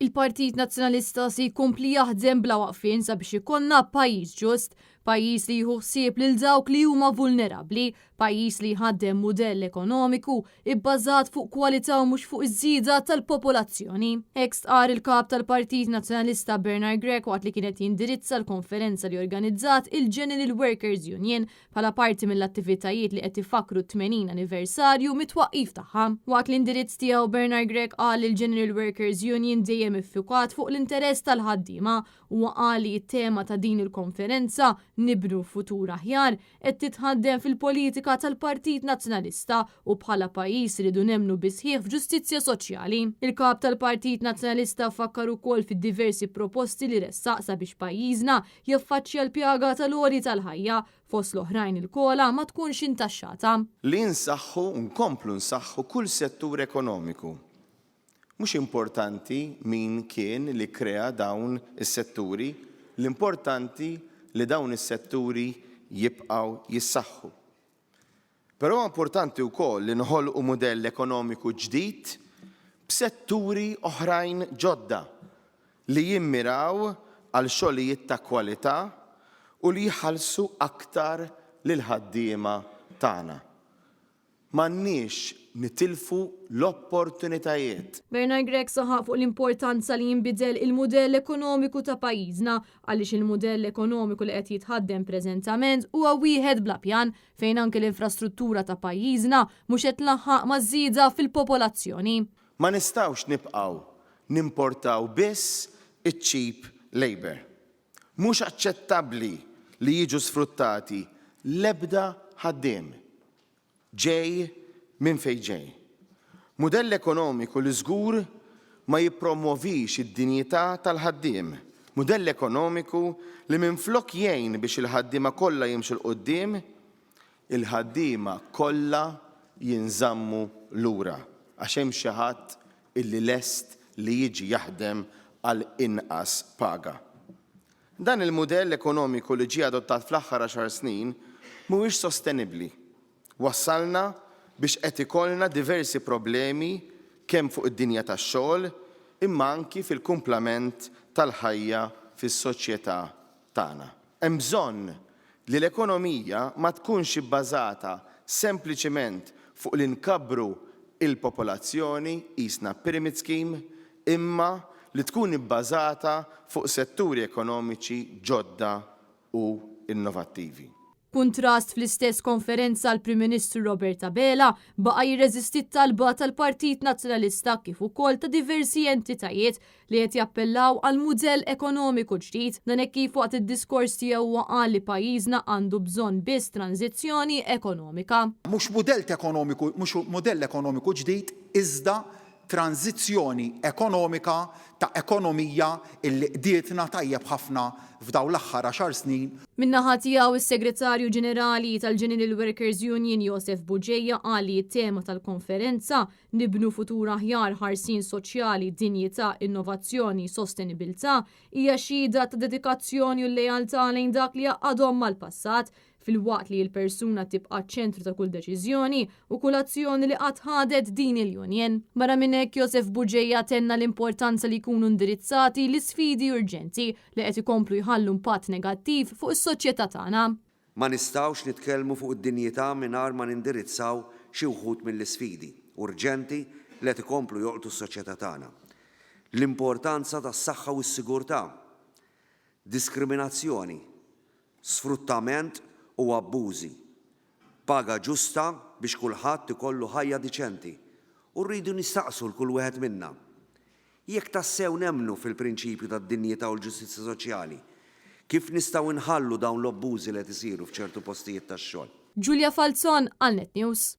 Il-Partit Nazzjonalista se jkompli jaħdem bla waqfien sabiex ikollna pajjiż ġust, pajjiż li jieħu ħsieb lil dawk li huma vulnerabbli, pajjiż li jħaddem mudell ekonomiku ibbażat fuq kwalità u mhux fuq iż-żieda tal-popolazzjoni. Hekk stqarr il-Kap tal-Partit Nazzjonalista Bernard Grech waqt li kien qed jindirizza l-konferenza li organizzat il-General Workers Union bħala parti mill-attivitajiet li qed ifakkru t-80 anniversarju mit-twaqqif tagħha. Waqt l-indirizz tiegħu Bernard Grech qal li l-General Workers Union dejjem iffukat fuq l-interess tal-ħaddiema. Huwa qal li t-tema ta' din il-konferenza, Nibnu Futur Aħjar, qed titħaddem fil-politika tal-Partit Nazzjonalista u bħala pajjiż irridu nemmnu bis-sħiħ f'ġustizzja soċjali. Il-Kap tal-Partit Nazzjonalista fakkar ukoll fid-diversi proposti li ressaq sabiex pajjiżna jaffaċċja l-pjaga tal-għoli tal-ħajja, fost l-oħrajn il-COLA ma tkunx intaxxata. Li nsaħħu u nkomplu nsaħħu kull settur ekonomiku. Mhux importanti min kien li kkrea dawn is-setturi, l-importanti li dawn is-setturi jibqgħu jissaħħu. Però huwa importanti wkoll li noħolqu mudell ekonomiku ġdid b'setturi oħrajn ġodda li jimmiraw għal xogħlijiet ta' kwalità u li jħallsu aktar lill-ħaddiema tagħna. M'għandniex nitilfu l-opportunitajiet. Bernard Grech saħaq fuq l-importanza li jinbidel il-mudell ekonomiku ta' pajjiżna għaliex il-mudell ekonomiku li qed jitħaddem preżentament huwa wieħed bla pjan fejn anke l-infrastruttura ta' pajjiżna mhux qed tlaħħaq maż-żieda fil-popolazzjoni. Ma nistgħux nibqgħu nimportaw biss iċ-cheap labour. Mhux aċċettabbli li jiġu sfruttati l-ebda ħaddiem. Ġej minn fejn ġej. Mudell ekonomiku li żgur ma jippromwovix id-dinjità tal-ħaddiem. Mudell ekonomiku li minflok jgħin biex il-ħaddiema kollha jimxu 'l quddiem, il-ħaddiema kollha jinżammu lura għax hemm xi ħadd illi lest li jiġi jaħdem għal inqas paga. Dan il-mudell ekonomiku li ġie adottat fl-aħħar għaxar snin mhuwiex sostenibbli. Wassalna biex qed ikollna diversi problemi kemm fuq id-dinja tax-xogħol imma anki fil-kumplament tal-ħajja fis-soċjetà tagħna. Hemm bżonn li l-ekonomija ma tkunx ibbażata sempliċiment fuq li nkabbru l-popolazzjoni qisna pyramid scheme imma li tkun ibbażata fuq setturi ekonomiċi ġodda u innovattivi. B'kuntrast, fl-istess konferenza l-Prim Ministru Robert Abela baqa' jirreżisti t-talba tal-Partit Nazzjonalista kif ukoll ta' diversi entitajiet li qed jappellaw għal mudell ekonomiku ġdid. Dan hekk kif waqt id-diskors tiegħu huwa qal li pajjiżna għandu bżonn biss tranżizzjoni ekonomika. Mhux mudell ekonomiku mhux mudell ekonomiku ġdid iżda tranżizzjoni ekonomika ta' ekonomija illi qdietna tajjeb ħafna f'dawn l-aħħar għaxar snin. Min-naħa tiegħu, is-Segretarju Ġenerali tal-General Workers Union Josef Bugeja qal li t-tema tal-konferenza, Nibnu futur aħjar, ħarsien soċjali, dinjità, innovazzjoni, sostenibilità, hija xhieda ta' dedikazzjoni u lealtà lejn dak li jgħaqqadhom mal-passat, filwaqt li l-persuna tibqa' ċ-ċentru ta' kull deċiżjoni u kull azzjoni li qatt ħadet din il-union. Barra minn hekk, Josef Bugeja tenna l-importanza li jkunu indirizzati l-isfidi urġenti li qed ikomplu jħallu impatt negattiv fuq is-soċjetà tagħna. Ma nistgħux nitkellmu fuq id-dinjità mingħajr ma nindirizzaw xi wħud mill-isfidi urġenti li qed ikomplu jolqtu s-soċjetà tagħna. L-importanza tas-saħħa u s-sigurtà, diskriminazzjoni, sfruttament u abbużi, paga ġusta biex kulħadd ikollu ħajja diċenti u rridu nistaqsu 'l kull wieħed minna, jekk tassew nemmnu fil-prinċipju tad-dinjità u l-ġustizzja soċjali, kif nistgħu nħallu dawn l-obbużi li qed isiru f'ċertu postijiet tax-xogħol? Julia Falzon għal Net News.